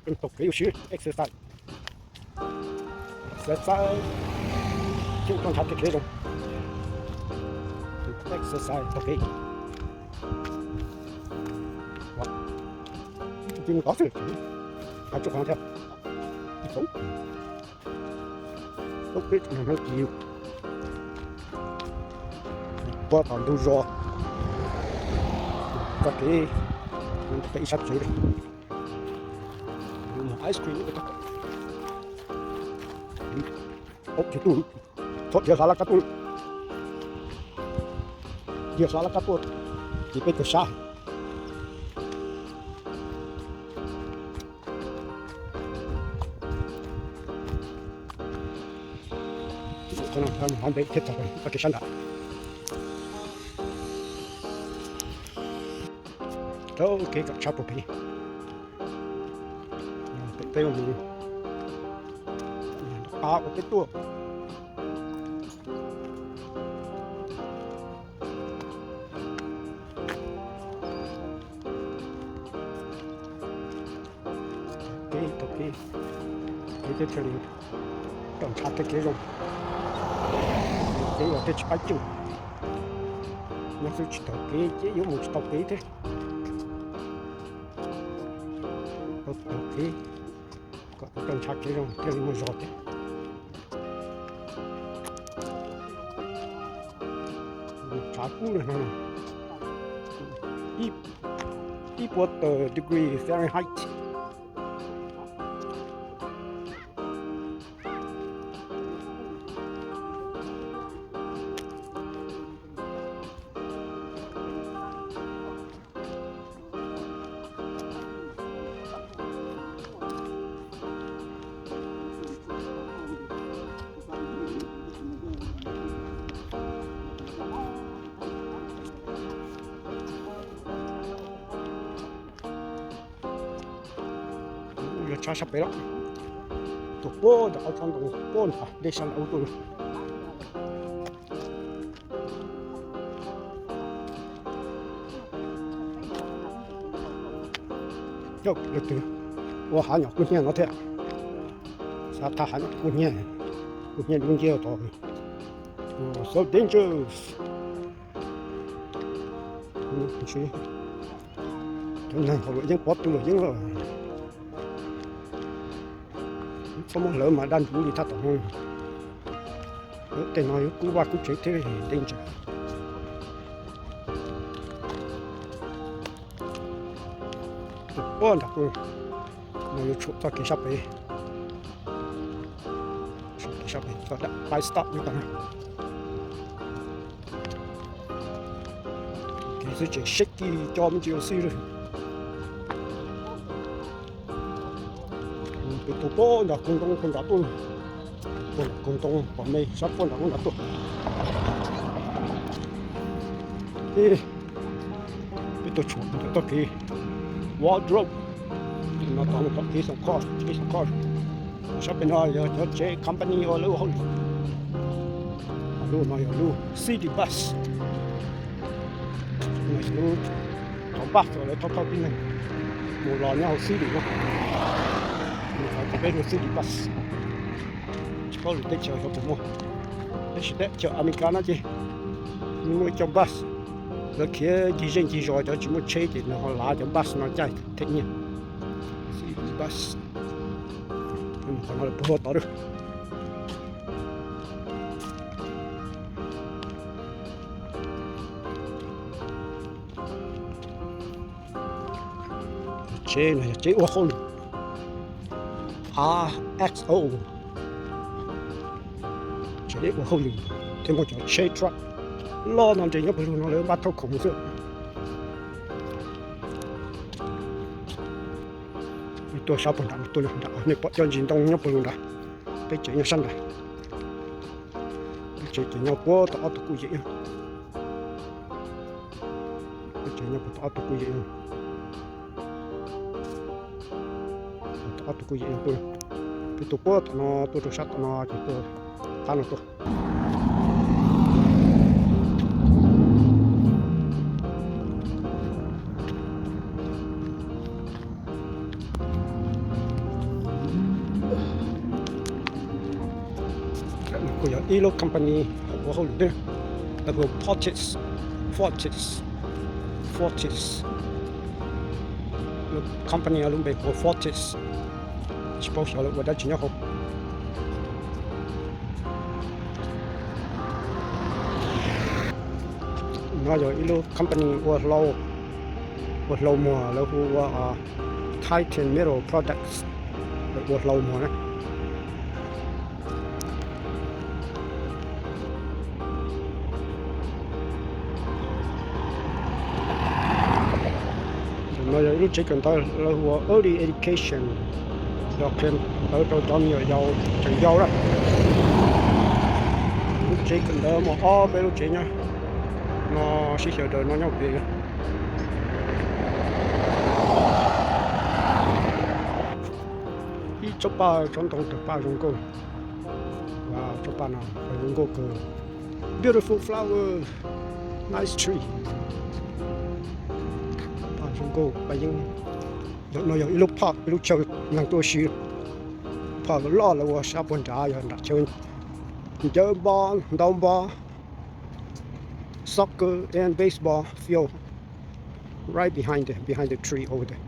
Taug kev ua si, exercise. Exercise. Thiab tuaj ntshav tej kev zoo. Exercise taug kev. Ib tug tib tug qhov xwb, hais tsuj qhov thiab. Ib txoov. Tub peb hnub kis puag tom ntug zos, txoj kev pem ib sab tsev li. Mus ice cream, txhob dhia hla laj kab tuaj, dhia hla laj kab tuaj, ces peb kawg sab. Qhov no hov ntev thiab txog txoj kev sab nram. Rau kev kom tshab puag pem. Peb mus qab uas peb tuaj. Kev taug kev, kev thiaj li tau ntshav tej kev zoo. Kev uas tej tsis pab cwj, nyob xwb tsis taug kev ces yuav mus tsis tau kev thiab. Tau taug kev kom tau ntshav kev zoo thiaj li muaj zog thiab. Tshav kub li no, ib puas tawm degree Fahrenheit. Yog tshab sab pem lawm, tuaj puag nram qhov tsob ntoo puag nram dej sab nram ub tuaj. Yog leej twg ua hav nyom kub hnyiab no thiab, xav thaj hav nyom kub hnyiab, kub hnyiab dub nciab tod, so dangerous. Cov neeg hauv luam yeeb pov tu luam yeeb lawm. Txhob muab hlawv mas daj ntuv li thaj tom no. Tej no yuav kub vaj kub tsev thiab, danger. Tus puag nram qab no yuav tshuam txoj kev sab pem, tshuam kev sab pem txoj bike stop nyob tom no. Kev xwb tseem shaky, cov me ntsis ua xij lawm. Peb tuaj puag nram koog ntoo puag nram tuaj, puag nram koog ntoo pom me sab puag nram koog ntoo tuaj. Peb tuaj tshuam ntawm txoj kev Wardrop, no tau mus tom kev Xoom Khoj, kev Xoom Khoj. Sab pem no yog cov tsev company uas lawv ua hauj lwm. Lub no yog lub city bus, lub cov bus uas lawv thauj thauj tib neeg mus los nyob hauv city no. Peb hu city bus. Tsis paub lwm teb chaws xyov puas muaj, tab sis teb chaws Amelikas no ces nws muaj ib co bus, lawv khiav ncig zej ncig zos, cov tsis muaj tsheb ces nws ho lav cov bus no caij them nyiaj. City bus. Qhov no lawv puag tod lawm. Tsev no yog tsev ua hauj lwm, R X O, tsev ua hauj lwm thiab muaj cov tsheb truck loj no nres nyob pawg lug no lawv npaj thauj khoom mus xwb. Tuaj sab puag nram no tuaj nram, nej pom cov ntsis ntoo nyob pawg lug nrad, peb tsev nyob sab nrad. Peb tsev ces nyob puag tom ob tug kuj yem, peb tsev nyob puag tom ob tug kuj yem, tom ob tug kuj yem tuaj. Peb tuaj puag tom no tuaj rau sab tom no ces tuaj qab no tuaj. Kuj yog ib lub company ua hauj lwm thiab, lawv hu ua Fortis, Fortis, Fortis. Lub company lub npe hu ua Fortis, tsis paub xyov lawv ua dab tsi nyob hauv. No yog ib lub company ua hlau, ua hlau muag, lawv hu ua Titan Metal Products, lawv ua hlau muag na. No yog ib lub tsev kawm ntawv lawv hu ua Early Education, yog qhia ntawv rau cov me nyuam yaus tseem yau lawm. Lub tsev kawm ntawv muaj ob peb lub tsev nyob no, sib xyaw daws no nyob pem. Ib tsob paj, tsob ntoo tawg paj zoo nkauj. Tsob paj no zoo nkauj kawg. Beautiful flower, nice tree. Paj zoo nkauj, paj yeeb. No yog ib lub park, ib lub chaw neeg tuaj ua si. Park loj loj lawv ua sab puag nrad yog nram chaw ncaws npo, ntaus npo, soccer and baseball field right behind the, behind the tree over there.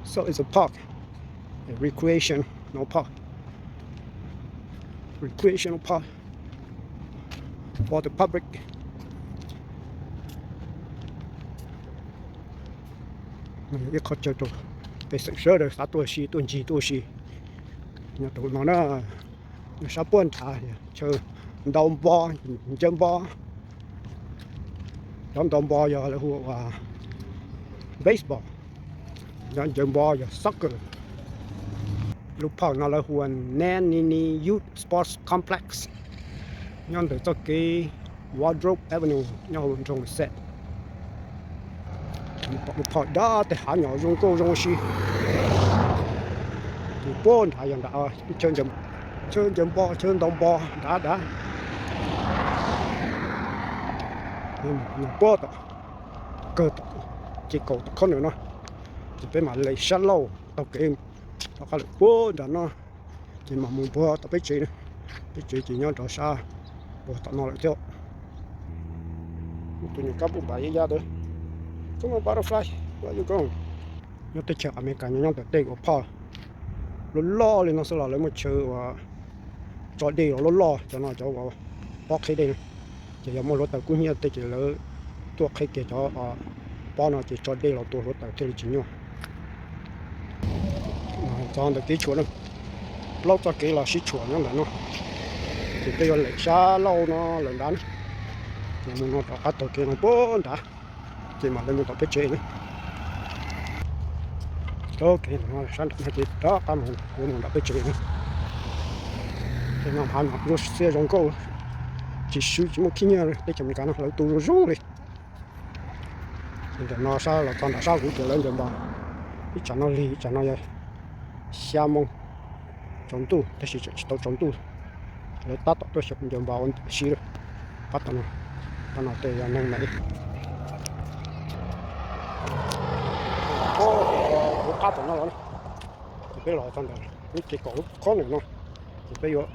So it's a park, a recreational park, recreational park for the public. Ib qho chaw rau pej xeem sawv daws xav tuaj ua si, tuaj ncig tuaj ua si. Nyob rau no na, sab puag nrad chaw ntaus npo, ncaws npo. Cov ntaus npo yog lawv hu ua baseball, cov ncaws npo yog soccer. Lub park no lawv hu ua Nan Nini Youth Sports Complex, nyob ntawm txoj kev Wardrobe Avenue nyob hauv nroog Reset. Lub park dab tej hav nyom zoo nkauj zoo ua si. Ces puag nrad yog nrad chaw ncaws npo, chaw ntaus npo nrad nrad. Nws puag tom, kawg tom, ces kaum tom corner no, ces peb mam li sab laug taug kev rov qab lawm puag nram no, ces mam mus npuag tom peb tsev. Peb tsev ces nyob rov sab puag tom no lawm thiab. Tus nyuam kab npauj npav ya ya ntawd, come on butterfly, where you going? Nyob teb chaws Amelikas nyob ntawm tej uas park loj loj li no xwb los lawv muaj chaw uas tso dej los loj loj, cov no cov uas pob qhib dej na. Ces yog muaj hluav taws kub hnyiab tej ces lawv tuaj qhib kiag cov pob no ces tso dej los tua hluav taws thiaj li tsis nyuaj. Txog ntawm kev tshuam na, plaub txoj kev los sib tshuam nyob ntawm no, ces peb yuav lem sab laug no lawm nrad na, ces mus no rov qab taug kev no puag nrad, ces mam li mus tom peb tsev na. Taug kev no sab nram no ces rov qab mus yuav mus nram peb tsev na. Ces no hav no zoo xiab zoo nkauj, tsis swb tsis muaj khib nyiab, teb chaws Amelikas no lawv tu zoo zoo li. Ntawm no sab los txog nram sab kuv ces lawv ncaws npo, ib tsam no lig, ib tsam no yog xya moo tsaus ntuj, tab sis tseem tsis tau tsaus ntuj, lawv tab tom tuaj xyaum ncaws npo ua ntawm sib lawm. Pab tom no, pab no tej yog neeg me. Kuv qab tom no los, ces peb los txog ntawm lub kev kaum lub corner no, ces peb yuav,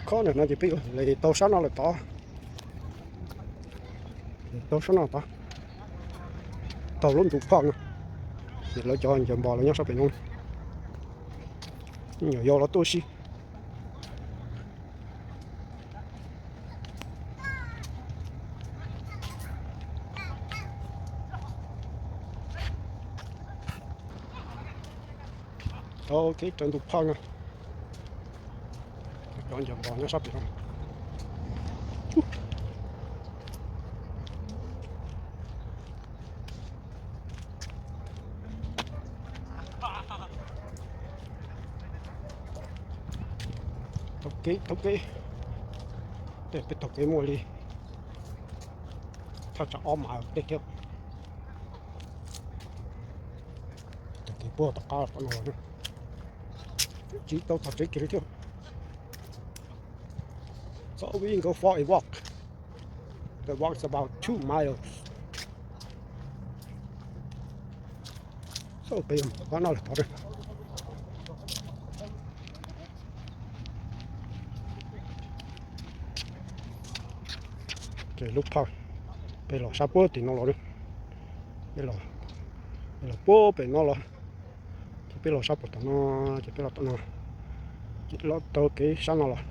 corner no ces peb yuav li taug sab no lawm tod, taug sab no tod, taug lub ntu phoj no, ces lawv cov ncaws npo lawv nyob sab pem no, me nyuam yaus los tuaj si. Ok, raws ntu phoj no, cov ncaws npo nyob sab pem no. Taug kev, taug kev, tej peb taug kev muaj li thaj tsam ob mas tej thiab. Taug kev puag tom qab tom no, tsis tau txog tsev kiag li thiab. So we can go for a walk. The walk is about two miles. So peb yuav mus qab no lawm tod. Lub phaj, peb los sab puag tim no los, peb los puag pem no los, ces peb los sab puag tom no, ces peb los tom no, ces los taug kev sab no los.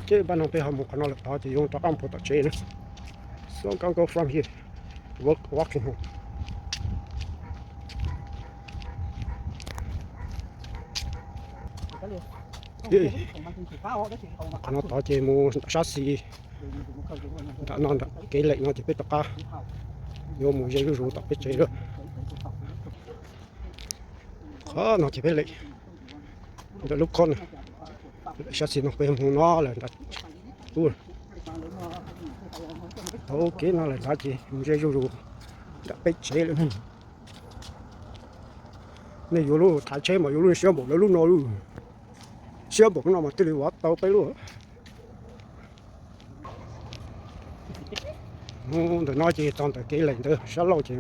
Ces npaj no peb ho mus qhov no lawm tod ces yuav rov qab mus tom tsev na. So I'm gonna go from here, walking home. Qhov no tod ces mus sab xis nram no, nram kev lem no ces peb rov qab yuav mus ze zuj zus tom peb tsev lawm. Qhov no ces peb lem ntawm lub khob no, sab xis no peb mus no lawm ntawd. Ub, thaum kev no lawm ntawd ces mus ze zuj zus nram peb tsev lawm. Nej yuav lub thaiv tsheb mas yuav lub siab npaum lawv lub no lub, siab npaum no mas thiaj li vov tau peb lub. Mus ntawm no ces txog ntawm kev lem ntawd sab laug ces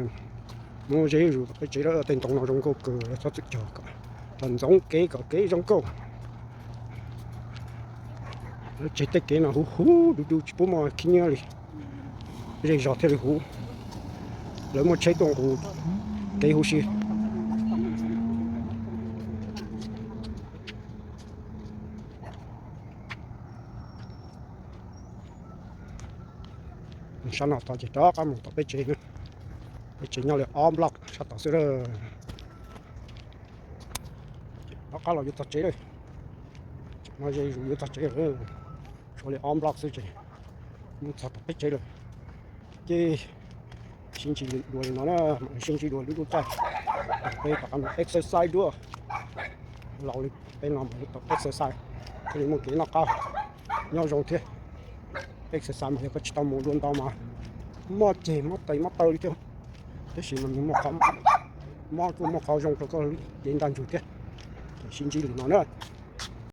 mus ze zuj zus peb tsev lawm. Tej ntoo no zoo nkauj kawg, txhob txwm cog kom, los ntxoov kev kom kev zoo nkauj. Lawv tseg tej kev no huv huv du du tsis pub muaj khib nyiab li, zej zog thiaj li huv. Lawv muaj tsheb tuaj nqus kev huv si. Sab no tod ces rov qab mus tom peb tsev, peb tsev nyob li ob block sab tod xwb. Rov qab los yuav txog tsev lawm, no ze zuj zus yuav txog tsev lawm, tshuav li ob block xwb ces mus txog tom peb tsev lawm. Ces sib ntsib dua li no na, mam sib ntsib dua lwm lub caij, peb rov qab mus exercise dua. Laus li peb no mas yuav tau exercise thiaj li muaj kev noj qab nyob zoo thiab. Exercise mas yog koj tsis tau mus dua ntau mas mob ceg mob tes mob taw li thiab, tab sis mas nws mob kuj muaj qhov zoo rau koj lub cev ntaj ntsug thiab. Ces sib ntsib li no na.